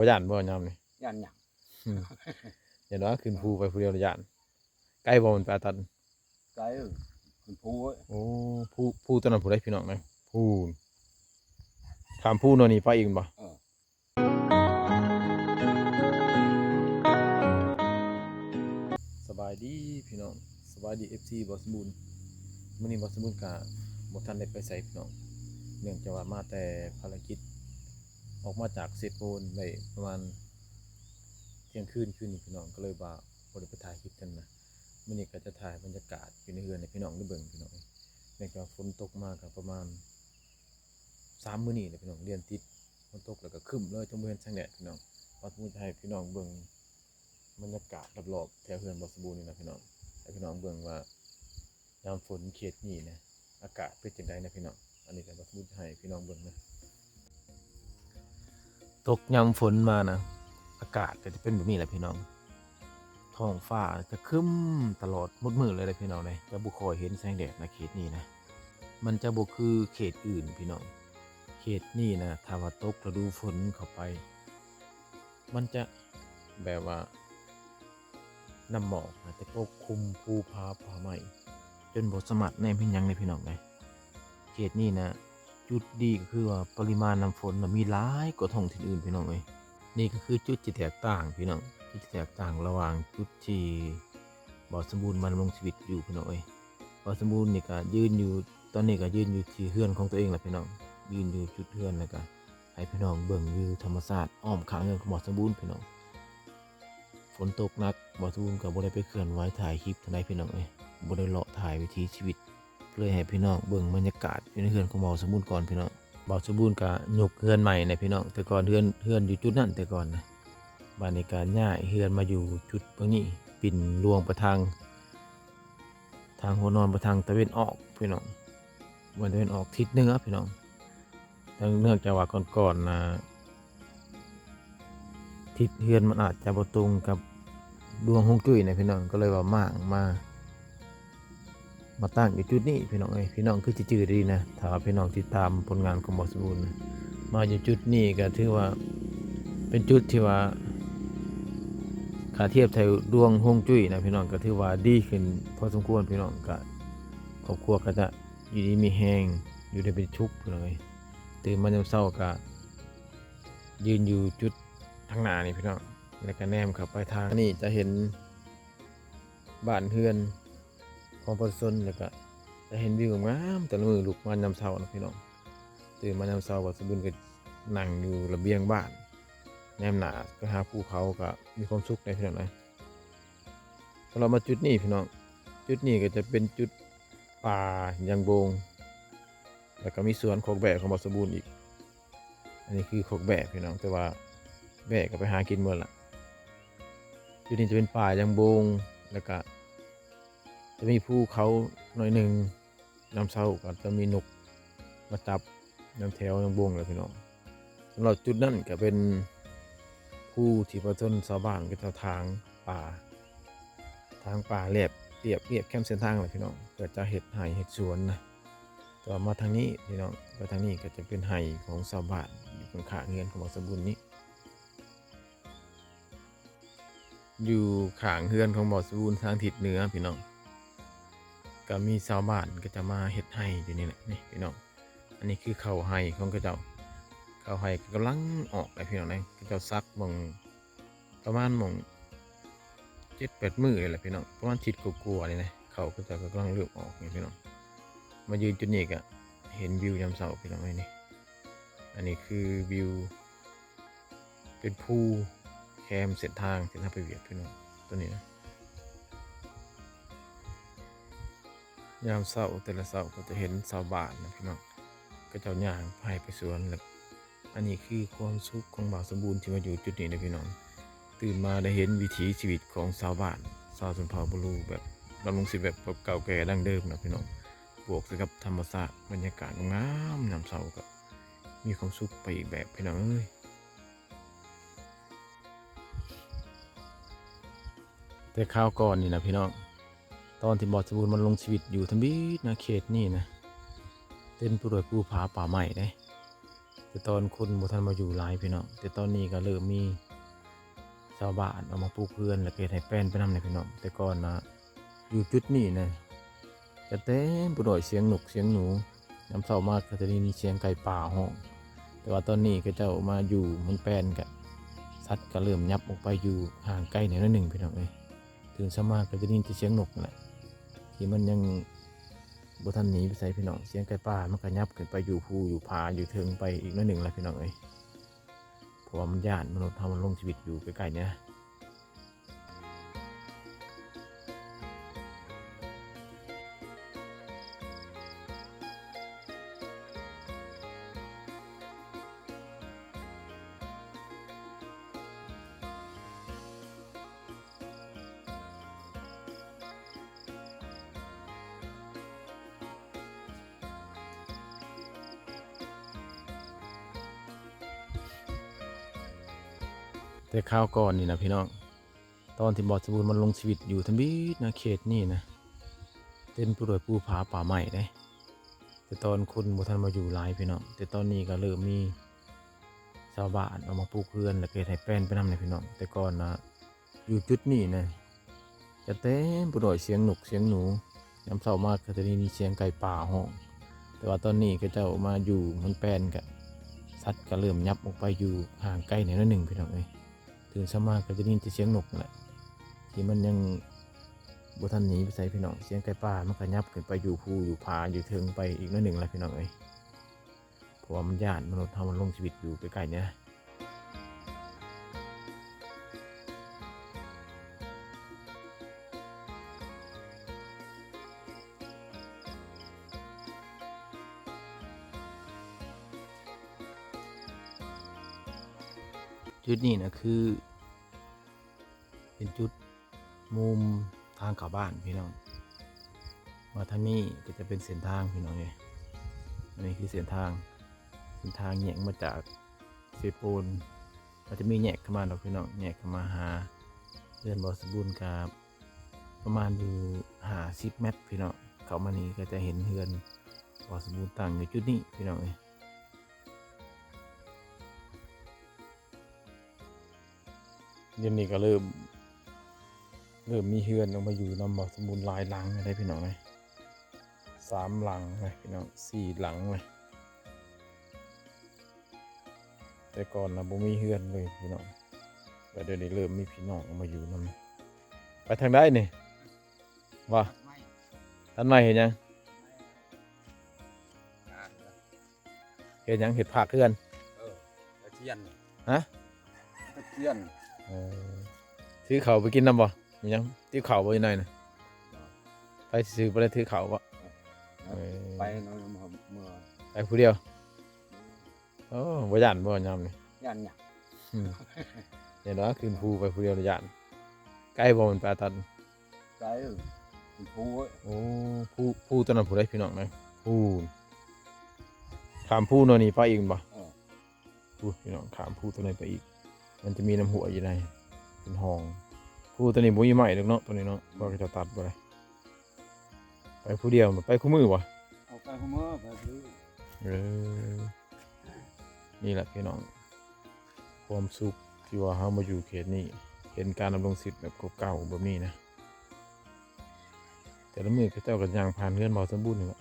ບໍ່ຢ້ານບໍ່ຍາມນີ້? ຢ້ານຫຍັງ? ອືມ ຢ້ານວ່າຂຶ້ນພູໄປຜູ້ດຽວລະຢ້ານ. ໄກບໍ່ມັນໄປອາຕັນ? ໄກ ຂຶ້ນພູເວີ້ຍ. ໂອ້ ພູ ພູຕົວນັ້ນພຸ້ນໃດພີ່ນ້ອງນະ ພູ ຂ້າມພູໂນ່ນນີ້ໄປອີກແມ່ນບໍ່? ເອີ. ສະບາຍດີພີ່ນ້ອງ ສະບາຍດີ ເອັຟຊີ ບ່າວສົມບູນ. ມື້ນີ້ບ່າວສົມບູນກະບໍ່ທັນໄດ້ໄປໃສພີ່ນ້ອງ ເນື່ອງຈາກວ່າມາແຕ່ພາລະກິດ ອອກມາຈາກເຊໂປນໄດ້ປະມານທ່ຽງຄືນຄືນນີ້ພີ່ນ້ອງ ກໍເລີຍວ່າບໍ່ໄດ້ໄປຖ່າຍຄລິບຫັ້ນນະ. ມື້ນີ້ກໍຈະຖ່າຍບັນຍາກາດຢູ່ໃນເຮືອນໃຫ້ພີ່ນ້ອງໄດ້ເບິ່ງພີ່ນ້ອງ ເນື່ອງຈາກວ່າຝົນຕົກມາກໍປະມານ ສາມມື້ນີ້ແຫຼະພີ່ນ້ອງ ລຽນຕິດ ຝົນຕົກແລ້ວກໍຄຶ້ມເລີຍ ຈົນບໍ່ເຫັນແສງແດດພີ່ນ້ອງ. ບ່າວສົມບູນຈະໃຫ້ພີ່ນ້ອງເບິ່ງບັນຍາກາດລອບໆແຖວເຮືອນບ່າວສົມບູນນີ້ນະພີ່ນ້ອງ ໃຫ້ພີ່ນ້ອງເບິ່ງວ່າຍາມຝົນເຂດນີ້ນະ ອາກາດເປັນຈັ່ງໃດນະພີ່ນ້ອງ. ອັນນີ້ກໍບ່າວສົມບູນຈະໃຫ້ພີ່ນ້ອງເບິ່ງນະ. ຕົກຍາມຝົນມານະ ອາກາດກໍຈະເປັນແບບນີ້ແຫຼະພີ່ນ້ອງ. ທ້ອງຟ້າຈະຄຶ້ມຕະຫຼອດໝົດມື້ເລີຍເດ້ພີ່ນ້ອງເດ້ ຈະບໍ່ຄ່ອຍເຫັນແສງແດດໃນເຂດນີ້ນະ. ມັນຈະບໍ່ຄືເຂດອື່ນພີ່ນ້ອງ ເຂດນີ້ນະ ຖ້າວ່າຕົກລະດູຝົນເຂົ້າໄປ ມັນຈະແບບວ່ານ້ຳໝອກອາດຈະປົກຄຸມພູຜາປ່າໄມ້ ຈົນບໍ່ສາມາດແນມເຫັນຫຍັງເລີຍພີ່ນ້ອງເອີຍ. ເຂດນີ້ນະ ຈຸດດີກໍຄືວ່າປະລິມານນ້ຳຝົນນະມີຫຼາຍກວ່າທ້ອງຖິ່ນອື່ນພີ່ນ້ອງເອີຍ. ນີ້ກໍຄືຈຸດທີ່ແຕກຕ່າງພີ່ນ້ອງ ຈຸດທີ່ແຕກຕ່າງລະຫວ່າງຈຸດທີ່ບ່າວສົມບູນມາດຳລົງຊີວິດຢູ່ພີ່ນ້ອງເອີຍ. ບ່າວສົມບູນນີ້ກໍຢືນຢູ່ ຕອນນີ້ກໍຢືນຢູ່ທີ່ເຮືອນຂອງຕົວເອງລະພີ່ນ້ອງ ຢືນຢູ່ຈຸດເຮືອນ ແລ້ວກໍໃຫ້ພີ່ນ້ອງເບິ່ງວິວທຳມະຊາດອ້ອມຂ້າງເຮືອນຂອງບ່າວສົມບູນພີ່ນ້ອງ. ຝົນຕົກໜັກ ບ່າວສົມບູນກໍບໍ່ໄດ້ໄປເຄື່ອນໄຫວຖ່າຍຄລິບເທົ່າໃດພີ່ນ້ອງເອີຍ ບໍ່ໄດ້ເລາະຖ່າຍວິຖີຊີວິດ ເລີຍໃຫ້ພີ່ນ້ອງເບິ່ງບັນຍາກາດຢູ່ໃນເຮືອນຂອງບ່າວສົມບູນກ່ອນພີ່ນ້ອງ. ບ່າວສົມບູນກະຍົກເຮືອນໃໝ່ນະພີ່ນ້ອງ ແຕ່ກ່ອນເຮືອນ ເຮືອນຢູ່ຈຸດນັ້ນແຕ່ກ່ອນນະ ບາດນີ້ກະຍ້າຍເຮືອນມາຢູ່ຈຸດເບິ່ງນີ້ ປິ່ນລວງໄປທາງ ທາງຫົວນອນໄປທາງຕາເວັນອອກພີ່ນ້ອງ ແມ່ນຕາເວັນອອກທິດເໜືອພີ່ນ້ອງ. ເນື່ອງຈາກວ່າກ່ອນໆນະ ທິດເຮືອນມັນອາດຈະບໍ່ຕົງກັບດວງຮວງຈຸ້ຍນະພີ່ນ້ອງ ກໍເລີຍວ່າມ້າງມາ ມາຕັ້ງຢູ່ຈຸດນີ້ພີ່ນ້ອງເອີຍ. ພີ່ນ້ອງຄືຊິຈື່ດີນະ ຖ້າວ່າພີ່ນ້ອງຕິດຕາມຜົນງານຂອງບ່າວສົມບູນນະ ມາຢູ່ຈຸດນີ້ກໍຖືວ່າເປັນຈຸດທີ່ວ່າ ຖ້າທຽບໃສ່ດວງຮວງຈຸ້ຍນະພີ່ນ້ອງ ກໍຖືວ່າດີຂຶ້ນພໍສົມຄວນພີ່ນ້ອງ. ກໍຄອບຄົວກໍຈະຢູ່ດີມີແຮງ ຢູ່ດີເປັນສຸກພີ່ນ້ອງເອີຍ. ຕື່ນມາຍາມເຊົ້າກໍຢືນຢູ່ຈຸດທາງໜ້ານີ້ພີ່ນ້ອງ ແລ້ວກໍແນມເຂົ້າໄປທາງນີ້ຈະເຫັນບ້ານເຮືອນຂອງປະຊາຊົນ ແລ້ວກໍຈະເຫັນວິວງາມໆ ແຕ່ລະມື້ລຸກມາຍາມເຊົ້ານະພີ່ນ້ອງ. ຕື່ນມາຍາມເຊົ້າ ບ່າວສົມບູນກໍນັ່ງຢູ່ລະບຽງບ້ານ ແນມໜ້າໄປຫາພູເຂົາ ກໍມີຄວາມສຸກໃດພີ່ນ້ອງເອີຍ. ສຳລັບມາຈຸດນີ້ພີ່ນ້ອງ ຈຸດນີ້ກໍຈະເປັນຈຸດປ່າຍາງໂບງ ແລ້ວກໍມີສວນຄອກແບ້ຂອງບ່າວສົມບູນອີກ. ອັນນີ້ຄືຄອກແບ້ພີ່ນ້ອງ ແຕ່ວ່າແບ້ກໍໄປຫາກິນໝົດລະ. ຈຸດນີ້ຈະເປັນປ່າຍາງໂບງ ແລ້ວກໍຈະມີພູເຂົາໜ້ອຍໜຶ່ງ. ຍາມເຊົ້າກໍຈະມີນົກມາຈັບນຳແຖວຍາງໂບງແຫຼະພີ່ນ້ອງ. ສຳລັບຈຸດນັ້ນກໍເປັນພູທີ່ປະຊາຊົນຊາວບ້ານເຂົາເຈົ້າຖາງປ່າ ຖາງປ່າແລບລຽບ ລຽບແຄມເສັ້ນທາງແຫຼະພີ່ນ້ອງ ເພື່ອຈະເຮັດໄຮ່ເຮັດສວນນະ. ແຕ່ວ່າມາທາງນີ້ພີ່ນ້ອງ ໄປທາງນີ້ກໍຈະເປັນໄຮ່ຂອງຊາວບ້ານຢູ່ຂ້າງໆເຮືອນຂອງບ່າວສົມບູນນີ້. ຢູ່ຂ້າງເຮືອນຂອງບ່າວສົມບູນທາງທິດເໜືອພີ່ນ້ອງ ກໍມີຊາວບ້ານເຂົາເຈົ້າມາເຮັດໄຮ່ຢູ່ນີ້ແຫຼະ ນີ້ພີ່ນ້ອງ. ອັນນີ້ຄືເຂົ້າໄຮ່ຂອງເຂົາເຈົ້າ ເຂົ້າໄຮ່ກໍກຳລັງອອກແຫຼະພີ່ນ້ອງເອີຍ. ເຂົາເຈົ້າສັກໝ່ອງ ປະມານໝ່ອງເຈັດແປດມື້ນີ້ແຫຼະພີ່ນ້ອງ ປະມານທິດກວ່າໆນີ້ນະ ເຂົ້າເຂົາເຈົ້າກໍກຳລັງເລີ່ມອອກນີ້ພີ່ນ້ອງ. ມາຢືນຈຸດນີ້ກໍເຫັນວິວຍາມເຊົ້າພີ່ນ້ອງເອີຍ ນີ້. ອັນນີ້ຄືວິວ ເປັນພູແຄມເສັ້ນທາງ ເສັ້ນທາງໄປວຽກພີ່ນ້ອງ ຕົວນີ້ນະ. ຍາມເຊົ້າ ແຕ່ລະເຊົ້າກໍຈະເຫັນຊາວບ້ານນະພີ່ນ້ອງ ເຂົາເຈົ້າຍ່າງໄປໄຮ່ໄປສວນ ແລະ ອັນນີ້ຄືຄວາມສຸກຂອງບ່າວສົມບູນທີ່ມາຢູ່ຈຸດນີ້ນະພີ່ນ້ອງ. ຕື່ນມາໄດ້ເຫັນວິຖີຊີວິດຂອງຊາວບ້ານ ຊາວຊົນເຜົ່າບຣູ ແບບດຳລົງຊີວິດແບບເກົ່າແກ່ດັ້ງເດີມນະພີ່ນ້ອງ ບວກໃສ່ກັບທຳມະຊາດ ບັນຍາກາດງາມໆ ຍາມເຊົ້າກໍມີຄວາມສຸກໄປອີກແບບພີ່ນ້ອງເອີຍ. ແຕ່ຄາວກ່ອນນີ້ນະພີ່ນ້ອງ ຕອນທີ່ບ່າວສົມບູນມາລົງຊີວິດຢູ່ທຳອິດນະ ເຂດນີ້ນະ ເຕັມໄປດ້ວຍພູຜາປ່າໄມ້ເດ້. ແຕ່ຕອນຄົນບໍ່ທັນມາຢູ່ຫຼາຍພີ່ນ້ອງ, ແຕ່ຕອນນີ້ກໍເລີ່ມມີຊາວບ້ານເອົາມາປູກເຮືອນ ແລ້ວກໍເຮັດໃຫ້ແປນໄປນຳແຫຼະພີ່ນ້ອງ. ແຕ່ກ່ອນນະ ຢູ່ຈຸດນີ້ນະ ຈະເຕັມໄປດ້ວຍສຽງນົກສຽງໜູ, ຍາມເຊົ້າມາກໍຈະໄດ້ຍິນສຽງໄກ່ປ່າຮ້ອງ. ແຕ່ວ່າຕອນນີ້ເຂົາເຈົ້າມາຢູ່ເມືອງແປນ ກະສັດກໍເລີ່ມຫຍັບອອກໄປຢູ່ຫ່າງໄກແດ່ໜ້ອຍໜຶ່ງພີ່ນ້ອງເອີຍ. ຕື່ນເຊົ້າມາກໍຈະໄດ້ຍິນແຕ່ສຽງນົກນັ້ນແຫຼະ ທີ່ມັນຍັງບໍ່ທັນໜີໄປໃສພີ່ນ້ອງ. ສຽງໄກ່ປ່າມັນກໍຫຍັບຂຶ້ນໄປຢູ່ພູຢູ່ຜາຢູ່ເທິງໄປອີກໜ້ອຍໜຶ່ງແຫຼະພີ່ນ້ອງເອີຍ, ເພາະວ່າມັນຢ້ານມະນຸດເຮົາມາລົງຊີວິດຢູ່ໃກ້ໆນີ້ນະ. ແຕ່ຄາວກ່ອນນີ້ນະພີ່ນ້ອງ, ຕອນທີ່ບ່າວສະບູນມາລົງຊີວິດຢູ່ທຳອິດນະ ເຂດນີ້ນະ ເຕັມໄປດ້ວຍພູຜາປ່າໄມ້ເດ້. ແຕ່ຕອນຄົນບໍ່ທັນມາຢູ່ຫຼາຍພີ່ນ້ອງ, ແຕ່ຕອນນີ້ກໍເລີ່ມມີຊາວບ້ານເອົາມາປູກເຮືອນ ແລ້ວກໍເຮັດໃຫ້ແປນໄປນຳແຫຼະພີ່ນ້ອງ. ແຕ່ກ່ອນນະ ຢູ່ຈຸດນີ້ນະ ຈະເຕັມໄປດ້ວຍສຽງນົກສຽງໜູ, ຍາມເຊົ້າມາກໍຈະໄດ້ຍິນສຽງໄກ່ປ່າຮ້ອງ. ແຕ່ວ່າຕອນນີ້ເຂົາເຈົ້າມາຢູ່ເມືອງແປນ ກະສັດກໍເລີ່ມຫຍັບອອກໄປຢູ່ຫ່າງໄກແດ່ໜ້ອຍໜຶ່ງພີ່ນ້ອງເອີຍ. ຕື່ນເຊົ້າມາກໍຈະໄດ້ຍິນແຕ່ສຽງນົກນັ້ນແຫຼະ ທີ່ມັນຍັງບໍ່ທັນໜີໄປໃສພີ່ນ້ອງ. ສຽງໄກ່ປ່າມັນກໍຫຍັບຂຶ້ນໄປຢູ່ພູຢູ່ຜາຢູ່ເທິງໄປອີກໜ້ອຍໜຶ່ງແຫຼະພີ່ນ້ອງເອີຍ, ເພາະວ່າມັນຢ້ານມະນຸດເຮົາມາລົງຊີວິດຢູ່ໃກ້ໆນີ້ນະ. ຈຸດນີ້ນະຄື ເປັນຈຸດມຸມທາງເຂົ້າບ້ານພີ່ນ້ອງ. ມາທາງນີ້ກໍຈະເປັນເສັ້ນທາງພີ່ນ້ອງເອີຍ. ອັນນີ້ຄືເສັ້ນທາງ, ເສັ້ນທາງແຍກມາຈາກເຊໂປນ, ມັນຈະມີແຍກເຂົ້າມາດອກພີ່ນ້ອງ, ແຍກເຂົ້າມາຫາເຮືອນບ່າວສະບູນກະປະມານຢູ່ຫ້າສິບແມັດພີ່ນ້ອງ. ເຂົ້າມານີ້ກໍຈະເຫັນເຮືອນບ່າວສະບູນຕັ້ງຢູ່ຈຸດນີ້ພີ່ນ້ອງເອີຍ. ດຽວນີ້ກໍເລີ່ມ ເລີ່ມມີເຮືອນອອກມາຢູ່ນຳບ່າວສະບູນຫຼາຍຫຼັງແລ້ວເດ້ພີ່ນ້ອງເອີຍ, ສາມຫຼັງເລີຍພີ່ນ້ອງ, ສີ່ຫຼັງເລີຍ. ແຕ່ກ່ອນນະບໍ່ມີເຮືອນເລີຍພີ່ນ້ອງ, ແຕ່ດຽວນີ້ເລີ່ມມີພີ່ນ້ອງອອກມາຢູ່ນຳ. ໄປທາງໃດນີ້? ວ່າ ຕັດໄມ້ເຮັດຫຍັງ? ເຮັດຫຍັງ? ເຮັດພາກເຮືອນ? ເອີ ຕະກຽນ. ຮະ? ຕະກຽນ. ເອີ ຖືເຂົ້າໄປກິນນຳບໍ່? ມີຫຍັງ? ຕິບເຂົ້າບໍ່ຢູ່ໃນນະ? ໄປຊື່ໆ ບໍ່ໄດ້ຖືເຂົ້າບໍ່? ເອີ ໄປນຳເມືອ ໄປຜູ້ດຽວ? ໂອ້ ບໍ່ຢ້ານບໍ່ຍາມນີ້? ຢ້ານຫຍັງ? ອືມ ຢ້ານວ່າຂຶ້ນພູໄປຜູ້ດຽວລະຢ້ານ. ໄກບໍ່ມັນໄປຕັດ? ໄກ ເອີ ເປັນພູເວີ້ຍ. ໂອ້ ພູ ພູຕົວນັ້ນຜູ້ໃດພີ່ນ້ອງນະ? ພູ ຂ້າມພູໂນ່ນນີ້ໄປອີກແມ່ນບໍ່? ເອີ ພູພີ່ນ້ອງ ຂ້າມພູຕົວນັ້ນໄປອີກ ມັນຈະມີນ້ຳຫ້ວຍຢູ່ໃນ ເປັນຮ່ອງ. ພູຕົວນີ້ບໍ່ມີໄມ້ດອກເນາະ ຕົວນີ້ເນາະ ເພາະວ່າເຂົາເຈົ້າຕັດບໍ່ໄດ້. ໄປຜູ້ດຽວ ໄປຄູ່ມື້ບໍ່? ເອົາ ໄປຄູ່ມື້ ໄປຜູ້ດຽວ. ເອີ ນີ້ແຫຼະພີ່ນ້ອງ ຄວາມສຸກທີ່ວ່າເຮົາມາຢູ່ເຂດນີ້ ເຫັນການດຳລົງຊີວິດແບບເກົ່າໆແບບນີ້ນະ. ແຕ່ລະມື້ເຂົາເຈົ້າກໍຍ່າງຜ່ານເຮືອນບ່າວສົມບູນນີ້ແຫຼະ,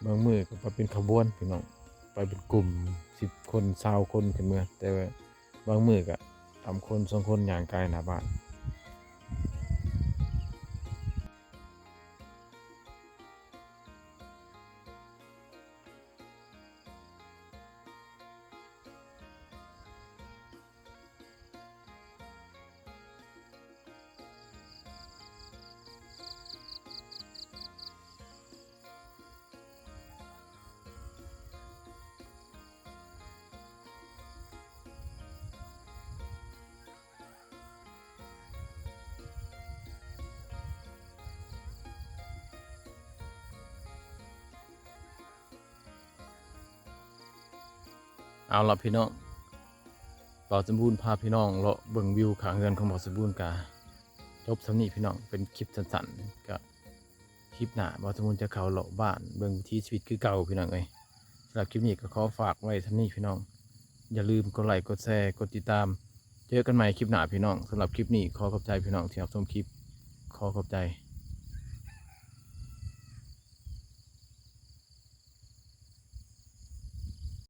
ບາງມື້ກໍໄປເປັນຂະບວນພີ່ນ້ອງ ໄປເປັນກຸ່ມ ສິບຄົນ ຊາວຄົນຂຶ້ນເມືອ, ແຕ່ວ່າບາງມື້ກໍສາມຄົນ ສອງຄົນ ຍ່າງກາຍໜ້າບ້ານ. ເອົາລະພີ່ນ້ອງ, ບ່າວສົມບູນພາພີ່ນ້ອງເລາະເບິ່ງວິວຂ້າງເຮືອນຂອງບ່າວສົມບູນກະຈົບສ່ຳນີ້ພີ່ນ້ອງ, ເປັນຄລິບສັ້ນໆ. ກະຄລິບໜ້າ ບ່າວສົມບູນຈະເຂົ້າເລາະບ້ານເບິ່ງວິຖີຊີວິດຄືເກົ່າພີ່ນ້ອງເອີຍ. ສ ສຳລັບຄລິບນີ້ກໍຂໍຝາກໄວ້ສ່ຳນີ້ພີ່ນ້ອງ. ຢ່າລືມກົດໄລ້ ກົດແຊ ກົດຕິດຕາມ. ເຈີກັນໃໝ່ຄລິບໜ້າພີ່ນ້ອງ. ສຳລັບຄລິບນີ້ຂໍຂອບໃຈພີ່ນ້ອງທີ່ຮັບຊົມຄລິບ. ຂໍຂອບໃຈ.